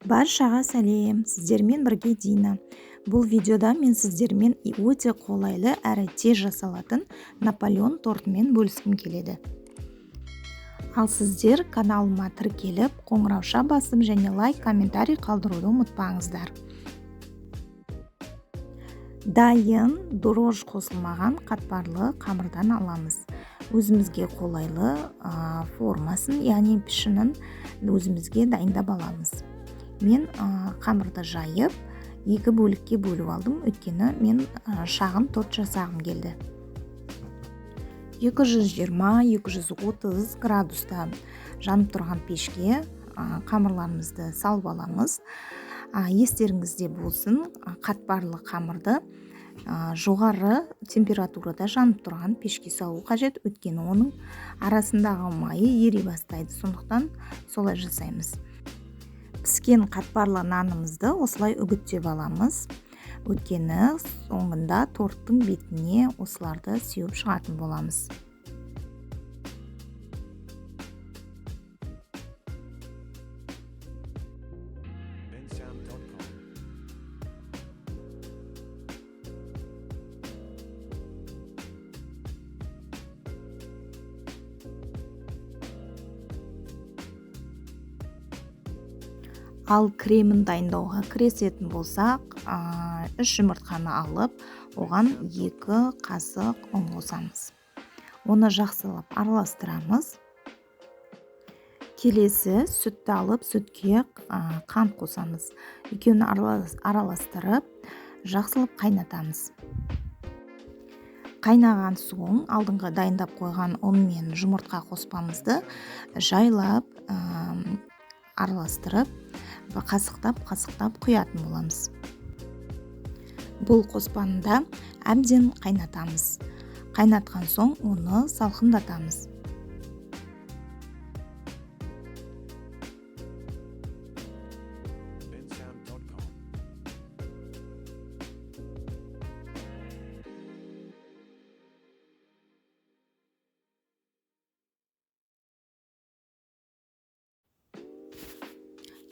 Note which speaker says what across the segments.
Speaker 1: Баршаға сәлем, сіздермен бірге Дина. Бұл видеода мен сіздермен өте қолайлы әрі тез жасалатын Наполеон тортымен бөліскім келеді. Ал сіздер каналыма тіркеліп, қоңырауша басып және лайк, комментарий қалдыруды ұмытпаңыздар. Дайын дрожж қосылмаған қатпарлы қамырдан аламыз. Өзімізге қолайлы формасын, яғни пішінін өзімізге дайындап аламыз. Мен қамырды жайып, екі бөлікке бөліп алдым, өйткені мен шағын торт жасағым келді. 220-230 градуста жанып тұрған пешке қамырларымызды салып аламыз. Естеріңізде болсын, қатпарлы қамырды жоғары температурада жанып тұрған пешке салу қажет, өйткені оның арасындағы майы ери бастайды, сондықтан солай жасаймыз. Піскен қатпарлы нанымызды осылай үгіттеп аламыз, өйткені соңында торттың бетіне осыларды сеуіп шығатын боламыз. Ал кремін дайындауға кірісетін болсақ, 3 жұмыртқаны алып, оған 2 қасық ұн қосамыз. Оны жақсылап араластырамыз. Келесі сүтті алып, сүтке қант қосамыз. Екеуін араластырып, жақсылап қайнатамыз. Қайнаған соң алдыңғы дайындап қойған ұн мен жұмыртқа қоспамызды жайлап араластырып, қасықтап-қасықтап құятын боламыз. Бұл қоспаны да әбден қайнатамыз. Қайнатқан соң оны салқындатамыз.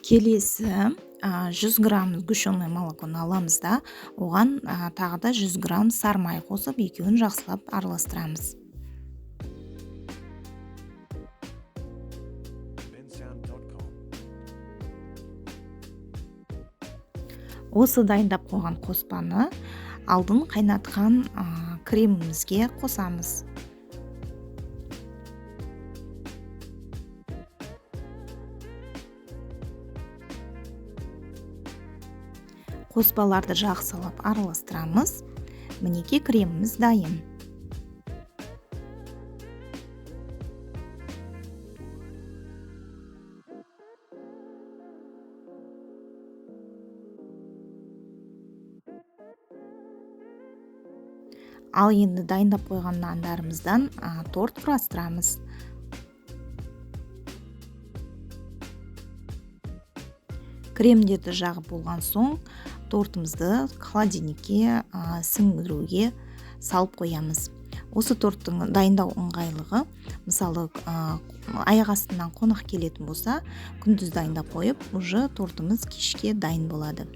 Speaker 1: Келесі 100 грамм сгущенное молоконы аламыз да, оған тағы да 100 грамм сары май қосып, екеуін жақсылап араластырамыз. Осы дайындап қойған қоспаны алдын қайнатқан кремімізге қосамыз. Қоспаларды жақсылап араластырамыз. Мінекей креміміз дайын. Ал енді дайындап қойған нандарымыздан торт құрастырамыз. Кремдерді жағып болған соң тортымызды холодильникке сіңдіруге салып қоямыз. Осы торттың дайындау ыңғайлығы, мысалы, аяқ астынан қонақ келетін болса, күндіз дайындап қойып, уже тортымыз кешке дайын болады.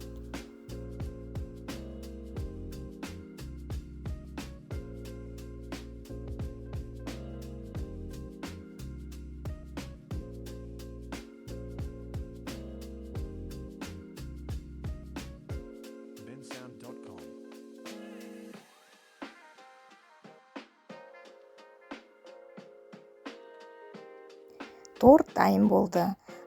Speaker 1: Торт дайын болды.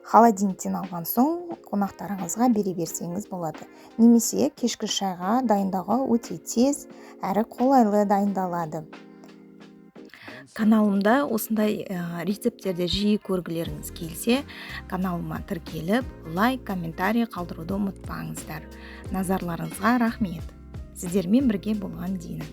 Speaker 1: Холодильниктен алған соң қонақтарыңызға бере берсеңіз болады. Немесе кешкі шайға дайындауға өте тез әрі қолайлы дайындалады. Каналымда осындай рецепттерді жиі көргілеріңіз келсе, каналыма тіркеліп, лайк, комментарий қалдыруды ұмытпаңыздар. Назарларыңызға рахмет. Сіздермен бірге болған Дина.